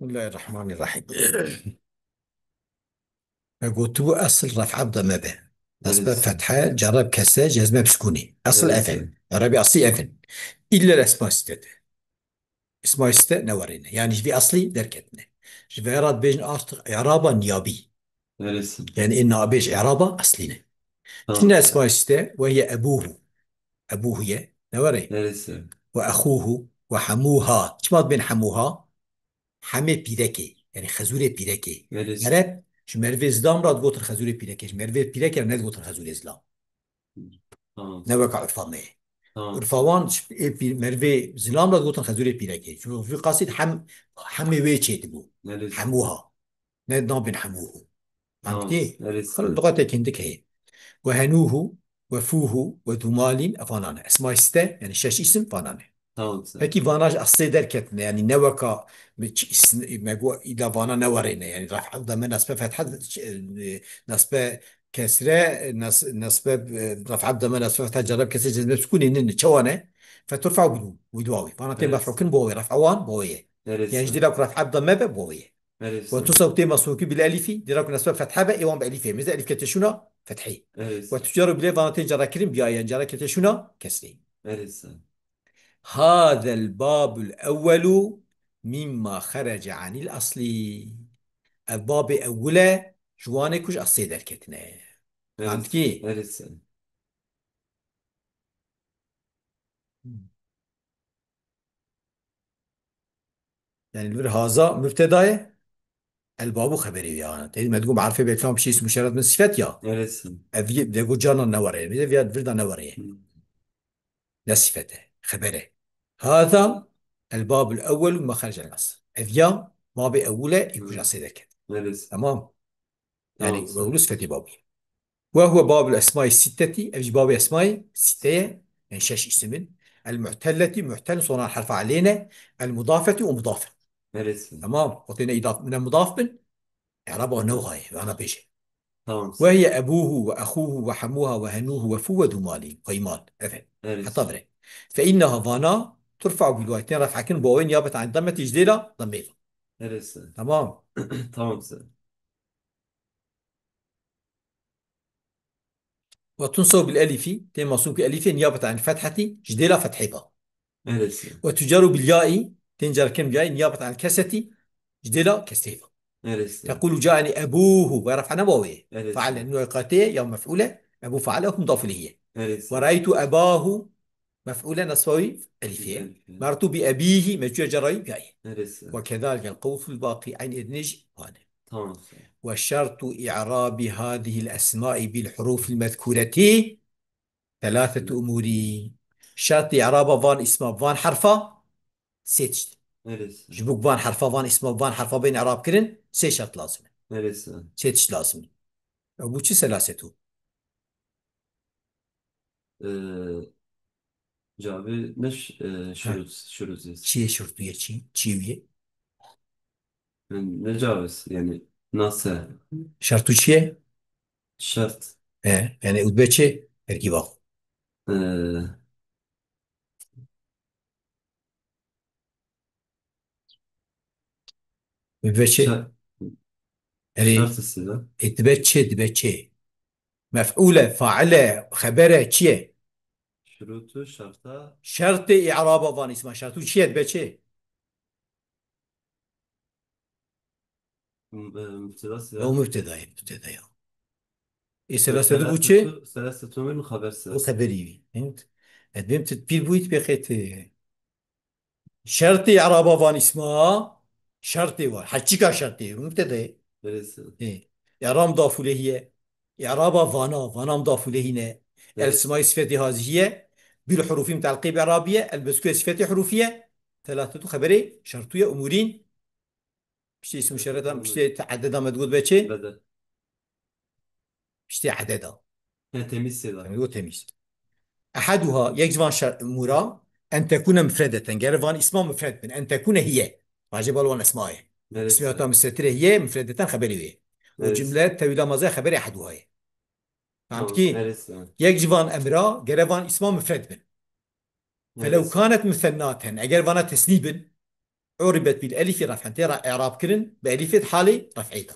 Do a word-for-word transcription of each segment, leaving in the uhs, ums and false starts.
Bismillahirrahmanirrahim. Me gotibû esil ref'a bi dame be. Nasbe, evet, fethe, cerre bi kesre, cezme bi sukûnê. Esil, evet, ev in. Erebî eslî ev in. İllel esma sittete. Esma sitte newerêne. Yani ji vî eslî derketine. Ji vê re dibêjin artık i'raba niyabî. Neresi? Yani ê nabêj i'raba eslî ne. Tamam. Çi ne esma sitte? Ve hiye ebuhu. Ebuhu ye. Newerê. Neresi? Ve ehuhu. Ve hemuha. Çima dibên hemuha? Hemê pîrekê, yani xezûrê pîrekê. Neresi? Ereb, ji merivê zilam re digotin xezûrê pîrekê, ji merivê pîrekê re nedigotin xezûrê zilam. Tamam. Ne weka urfa me ye. Tamam. Urfa wan ji ê pî-, merivê zilam re digotin xezûrê pîrekê. Çünkü vî qasî hem, hemê wê çêdibû. Neresi? Hemuha. Ne nabên hemuhu. Tamam. Anladın? Neresi? Xil lugatê hindik heye. Ve henuhu, ve fuhu, ve dumalin, ev vanan e. Esma sitte, yani şeş isim vanan e. Tamam, sen. Peki vana ji eslê derketine, yani ne weka mi ç-, is-, me got îda vana newerêne, yani ref'a bi dame, nasbe fetha, ç-, e, nasbe kesre, nas-, nasbe, e, ref'a bi dame, nasbe fetha, cerre bi kesre, cezme bi sukûnê ne, ne, çawa ne? Feturfa bi wî, wî dua wî. Vana tê, evet, mef'ûl kin bo wê, ref'a wan bo wê ye. Evet, yani sen. Ji dila ku ref'a bi dame be bo wê ye. Evet, sen. Ve tunsabu tê mesûkî bil elifî, dila ku nasbe fetha be, ê wan bi elifê. Mêze elif kete şûna fethê. Evet, sen. Ve tucaru bile vana tê cerre kirin bi ya, yani cerre kete şûna kesrê. Evet, sen. Hazel babul ewwelu mimma xerece anil asli. Ev babê ewil e, ji wanê ku ji eslê derketine. Evet. Fehmtî? Evet, sen. Yani li vir haza mübteda ye, el babu xeberê ya. Tevî me digot marifê bi elfan piştî ism muşerret min sifet ya. Evet, sen. Ev ye, de got canan newerê. Bir de viya vir da newerê. Hı. Ne sifete, xebere. Hâzâ el-bâbul ewwelu mimma xerece nas. Ev ya babê ewil e, ê ku ji nasê derket. Evet. Tamam. Tamam, yani, sağ ol. Ewil sifetê babî. Ve huve babul esmai sitteti, ev jî babê esmai sitte ye, yani şeş isimin. El-mu'telleti, mu'tel, sona herfa alê ne. El-mudafeti û mudaf. Evet. Tamam. O têne îdaf, ne mudaf bin. Eraba ne wayê, ana bêje. Tamam. Ve hiye ebuhu ve ehuhu ve hemuha ve henuhu ve fu ve dumalî. Qaymal. Evet. Evet. Heta vire. Fe inneha vana turfa bil waw. Tên ref'a kin bo wê niyabet an dammeti ji dêla dammê. Evet. Tamam. Tamam, sen. Ve tunsabu bil elifî, tên masûb ki elifê niyabet an fetheti, ji dêla fethê ba. Evet. Ve tucaru bil ya'i, tên car kin bil ya'i, niyabet an kesreti, ji dêla kesrê ba. Evet. Tequlu ca'eni ebuhu, ve ref'a ne bo wê. Evet. Faale, nûn katê ya mef'ule, ebu faale, hum mudaf ileyhi. Evet. Ve ra'aytu ebahu, mef'ule nasbawi elifê. Elifê. Mertu bi ebihi, mecûye cerrayi bi ya'i. Evet. Ve kezalike el qawful baqi, aynı edinij, hane. Tamam. Ve şertu i'rabi hadihil esma'i bil hurufil mezkureti. Telâfetu umûrî. Şertê îraba van îsma, van herfa sê tişt. Neresi? Ji bo van herfa, van îsma, van herfa bên îrab kirin, sê şert lazim e. Neresi? Sê tişt lazim e. Ew bû çi selâsetu? Ee, cevabı ne ş-, e, şurut, şurut. Çi ye şurtu ye çi? Çi ye? Ne cevabı? Yani nasıl? Şertu çi ye? Şart. E, yani û dibe çi? Terkîba xwe. Ee, Û dibe çi? Şart. Erê, şart ise de. E, dibe çi, dibe çi? Mef'ûle, faile, xebere, çi ye? Şurutu, şarta. Şertê î'raba van îsma. Şertu çi ye, dibe çi? M-, e, mübteda sila. O mübteda ye, mübteda ye. E, selasetu bu çi? Selasetu, selasetu min haber sila. O xeberî wî. Evet. E, dibêm tu pîr bûyî, tu pê qêt, e, şertê î'raba van îsma, şertê wa. Heçîka şertê, mübteda ye. Neresi? E, î'rab mudafû lehî ye. Î'raba vana, vana mudafû lehî ne. Evet. El simay sifetê hazî ye. Bil hurufî mutealliqê bi î'rabî ye. El mezkûre sifetê hurufî ye. Selasetu xeberê şertû ye, umûrîn. Piştê îsm muşerret a, piştê te-, ededa me digot be çi? Bedel. Piştê ededa. He, temîz sê da. Em digot temîz. Ehaduha, yek ji van şer-, mûra, en tekune mufredeten. Gere van îsma mufred bin. En tekune hiye. Vajê bal wan esma ye. Evet. Îsmê hata mustetir e hiye, mufredeten xeberê wê. O, evet, cumle tewîla mazê xeberê ehaduha ye. Tamam, fehmtî? Evet, evet. Yek ji van emra, gere van îsma mufred bin. Felew, evet, kanet musennaten, eger vana tesnî bin, Uribet bil elifî ref'en. Tê re i'rab kirin, bi elifê di halê ref'ê de.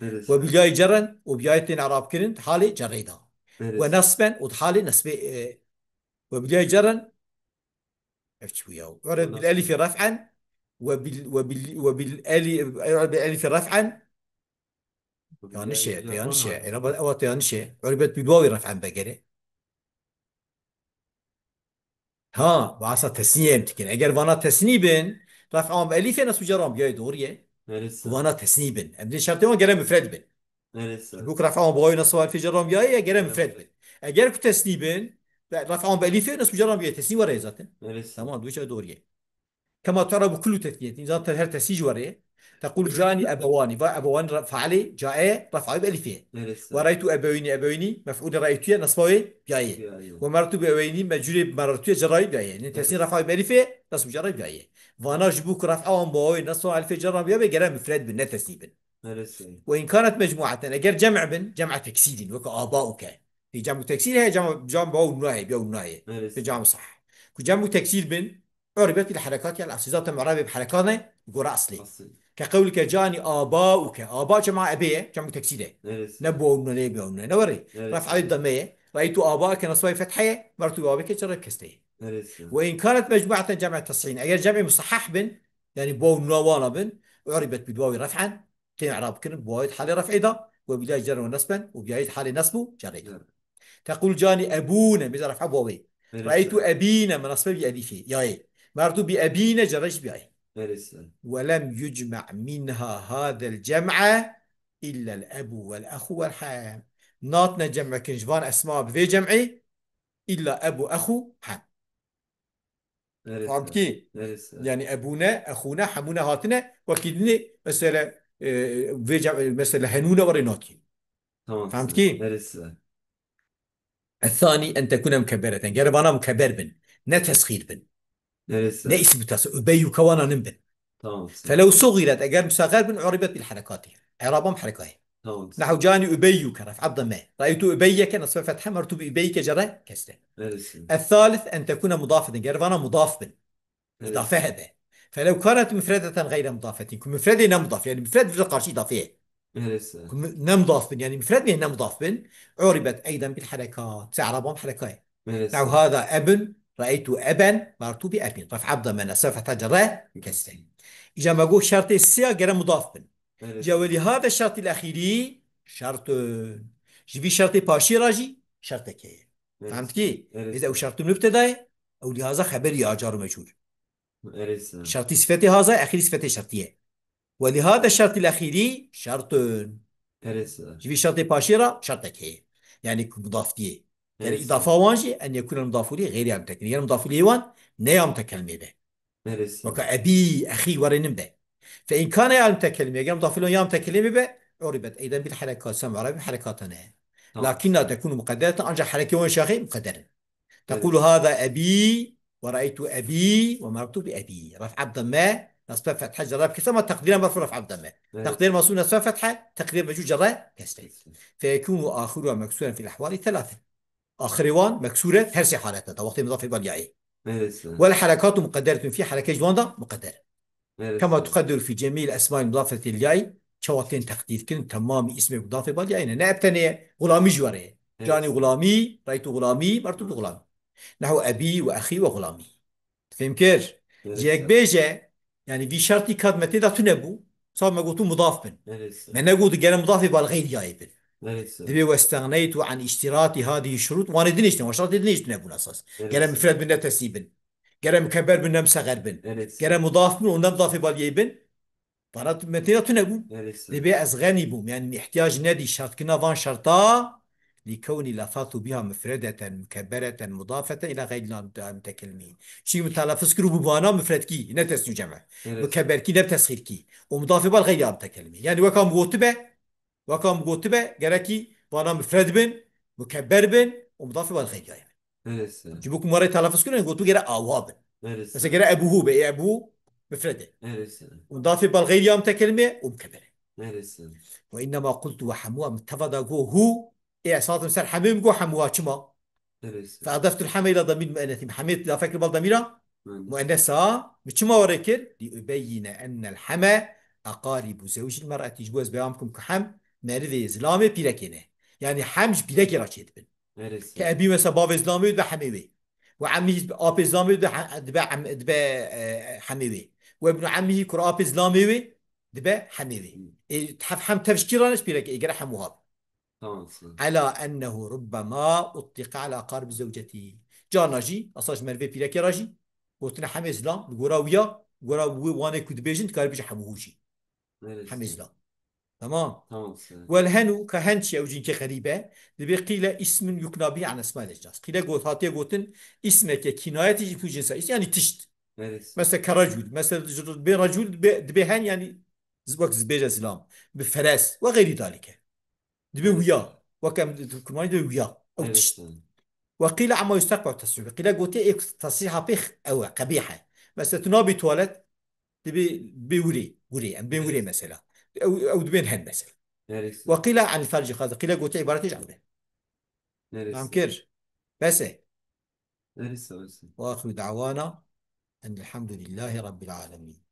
Neresi? Ve bil yayî cerren, û bi yayê tên i'rab kirin, di halê cerrê de. Neresi? Ve nesben, û di halê nesbê, e, ve bil yayî cerren, ev çi bû ya? Uribet bil elifî ref'en, ve bil, ve bil, ve bil eli-, ve bil elifî ref'en. Yanlış e, yanlış e. Era ba-, ewa te yanlış e. Uribet bil wawî ref'en begere. Ha, bahsa tesnîye em dikin. Eger vana tesnî bin, ref'a wan bi elîfê, nesb û cerran biyayê, doğru ye. Neresi? Vana tesnî bin. Em dê şertê wan gere mufred bin. Neresi? Bu ki ref'a wan bi wawê, nesb wan bi elîfê, cerran biyayê, gere mufred bin. Eger ku tesnî bin, ref'a wan bi elîfê, nesb û cerran biyayê. Tesnî were zaten. Neresi? Tamam, bu şey doğru ye. Kema tu'rabu kullu tesniyetin. Zaten her tesnî ji were ye. Tequl cani ebewani. Va ebewani re-, failê cae ref'a wê bi elîfê. Neresi? Ve raytu ebeweyni, ebeweyni mef'ulê raytuye, nesba wê biyayê. Biyayê. Ve merartu bi ebeweyni mecrurê bi merartuye, cerra wê biyayê. Yani tesnî ref'a wê bi elîfê, nesb û cerra wê biyayê. Vana ji bo ku ref'a wan bi wawê, nesb wan bi elîfê, cerra biyayê, gere mufred bin, ne tesnî bin. Neresi? Ve in kanet mecmuaten, eger cem' bin, cem'a teksîrîn, weke abauke. Tê cem'u teksîr heye, cem', cem' bi waw û nûna heye, biya û nûna heye. Neresi? Tê cem'u sah. Ku cem'u teksîr bin, uribet bil herekati el asli. Zaten i'rabê bi herekat ne, gora aslê. Asli. Ke qewlike cani abauke. Aba cem'a ebe ye, cem'u teksîr e. Neresi? Ne bi waw û nûna, ne bi waw û nûna. Ne were? Neresi? Ref'a wê dame ye. Raytu abauke, nesba wê fethe ye. Merartu bi abike, cerra wê kesre ye. Neresi? Ve in kanet mecmuaten cem'a tes'in. Eger cem'ê musahhah bin, yani bi waw û nûna wana bin, uribet bil wawi ref'en, tên i'rab kirin, bi wawê di halê ref'ê de, ve bil yayî cerren ve nesben, û bi yayî di halê nesb û cerrê de. Evet. Tequl cani ebûne, mêze ref'a bi wawê. Neresi? Raytu ebîne, me nesbe bi elîfê, yayê. Merartu bi ebîne, cerre jî bi yayê. Neresi? Ve lem yucme' minha hazel cem'e illel ebu vel exu vel hem. Natine cem'e kirin ji van esma bi vê cem'ê, illa ebu, exu, hem. Neresi? Fahm dikî? Neresi? Yani ebûne, exûne, hemûne hatine, wekî dinê mesela, e, vê ca-, mesela henûne were natiye. Tamam. Fahm dikî? Neresi? Ethani en tekune mukebbereten. Gere vana mukebber bin. Ne tesxîr bin. Neresi? Ne îsim bi tesxîr. Übeyyuke wana nin bin. Tamam. Felew sugiret, eger musaxer bin, uribet bil herekati. I'raban bi herekayê. Tamam. Nehu cani übeyyuke, ref'a bi dame. Raytu übeyyeke, nesbe fethe, merartu bi übeyyike, cerre kesre. Neresi? Ethalith en tekune mudafeten. Ger vana mudaf bin. Evet. Îdafe hebe. Felew kanet mufredeten gayre mudafetin. Ku mufredê ne mudaf. Yani mufred vira karşı îdafe ye. Neresi? Ku mu-, ne mudaf bin. Yani mufred bê ne mudaf bin. Uribet eyden bil herekat. Se i'raban bi herekayê. Neresi? Nehu hada ebun, ra'eytu eben, merartu bi ebin. Ref'a bi dame, nesbe fethe, cerre kesre. Îca me got şertê sê ya gere mudaf bin. Neresi? Îca welî hada şertil exîrî şertun. Ji vî şertê paşî re jî şertek heye. Neresi? Fehm dikî? Neresi? Êde ew şertun mubteda ye, ew lîhaza xeberî ya car û mecûl. Neresi? Şertî sifetê haza, exîrî sifetê şertî ye. Welî hada şertil exîrî şertun. Neresi? Ji vî şertê paşê re şertek heye. Yani ku mudaf diye. Yani neresi? Îdafa wan jî en yekûne mudaf ileyh gayre ya mutekellimî. Yani mudaf ileyh wan ne ya mutekellimê be. Neresi? Weka ebî, exî were nin be. Fe in kane ya mutekellimî. Eger mudaf ileyh wan ya mutekellimê be, uribet eyden bil herekat, sem arabi herekatane. Tamam. Lakinna tekunu muqeddereten, ancak hereke wan şaxê muqedder in. Evet. Tequlu hada ebî, ve ra'eytu ebî, ve merartu bi ebî. Ref'a bi dame, nesbe fethe, cerre bi kesre, ama teqdîra merfu ref'a bi dame. Evet. Teqdîr mansûb nesbe fethe, teqdîr mecûz cerre kesre. Kesre. Fe yekunu axiruha meksuren fil ahwali thelâthe. Axirê wan meksûr e, her sê halete de, wextê mudafê bal yayê. Evet. Wel herekatu muqedderetun fî, hereke ji wan de muqedder. Evet. Kema tuqedderu fî cemîl esmail mudafetê liyayî, çawa tên teqdîr kirin, temamî îsmê mudafê bal yayî ne. Ne ev tenê ye, xulamî jî were ye. Evet. Canî xulamî, raytu xulamî, merartu bi xulamî. Nehu ebî ve exî ve xulamî. Fêm kir? Evet. Ji yek bêje, yani vî şertî kat me tê de tune bû. Saw me gotu mudaf bin. Evet. Me negotu gere mudafê bal xeyriyayê bin. Evet. Divê westegneytu an îştirati hadî şurût. Wanê dinê jî tune, şertê dinê jî tune bûn esas. Evet. Gere mufred bin, ne tesnî bin. Gere mukebber bin, ne musexer bin. Evet. Gere mudaf bin û ne mudafê bal yê bin. Vana tu, me tê de tune bû. Neresi? Divê ez xenî bûm. Yani îhtiyacî nedî şertkirina van şerta. Lîkewnî lefaztu biha mufredeten, mukebbereten, mudafeten ila xeyrî mutekellimî. Çi min telafuz kir û bi vana mufredkî, ne tesnî cem e. Neresi? Mukebberkî, ne tesxîrkî. Û mudafê bal xeyrî mutekellimî. Yani weka min gotibe, weka min gotibe, gerekî vana mufred bin, mukebber bin û mudafê bal xeyrî bin. Neresi? Ji bo ku me rê telafuz kirin, gotu gere awa bin. Neresi? Mesela gere ebuhu be, ê ebuhu mufred e. Neresi? Û dafê bal xeyriya mutekelime û mukebber e. Neresi? Ve innema qultu ve hemuha, min teva da go hu, ê ez hatim ser hemê, min go hemuha, çima? Neresi? Fe adeftul heme ila damîr muennetî. Hemê dafe kir bal damîra Muennesa, bi çima were kir? Li ubeyyine ennel heme eqaribu zewcil mer'etî, ji bo ez beyan bikim ku hem merivê zilamê pîrekê ne. Yani hem ji pîrekê re çêdibin. Ke ebî mesela bavê zilamê dibe hemê wê. Û emî apê zilamê dibe, he- dibe, em- dibe e, hemê wê. Û ibnu emî kura apê zilamê wê dibe hemê wê. Ê, hef- hem tev ji kî re ne, ji pîrekê, ê gere hemû hab. Tamam, sağ ol. Ela ennehu rubbema uttiqa ala qarib zewcetî. Carna jî, esa ji merivê pîrekê re jî, gotine hemê zilam, li gora wiya, gora wi-, wanê ku dibêjin, dikarî bêje hemû jî. Neresi? Hemê zilam. Tamam. Tamam, sağ ol. Wel henu, ka hen çi ew cînkê xerîb e, dibê qîle ismun yukna bî an esma el ecnas. Qîle got, hatiye gotin, ismeke kînayetî ji îsmû cinsa. Is-, yani tişt. Neresi? Mesela kerecul. Mesela ji dibê recul, dibê, dibê hen yani z-, wek dibêje zilam. Bi feres. Ve xeyrî dalike. Dibe wiya. Wek em di Kurmanî dibe wiya. Ew tişt. Ve qîle ema yustekbel tesrîh. Qîle gotiye ê tesrîha pêx ew e, qebîh e. Mesela tu nabî tuwalet, dibe, dibe wirê, wirê, em bên wirê mesela. Ew, ew dibên hen mesela. Ve qîle an fercî xazi. Qîle gotiye îbaretê ji ewre. Tam kir. Bes e. Ve axiru da'wana enelhamdulillahî rabbil alemin.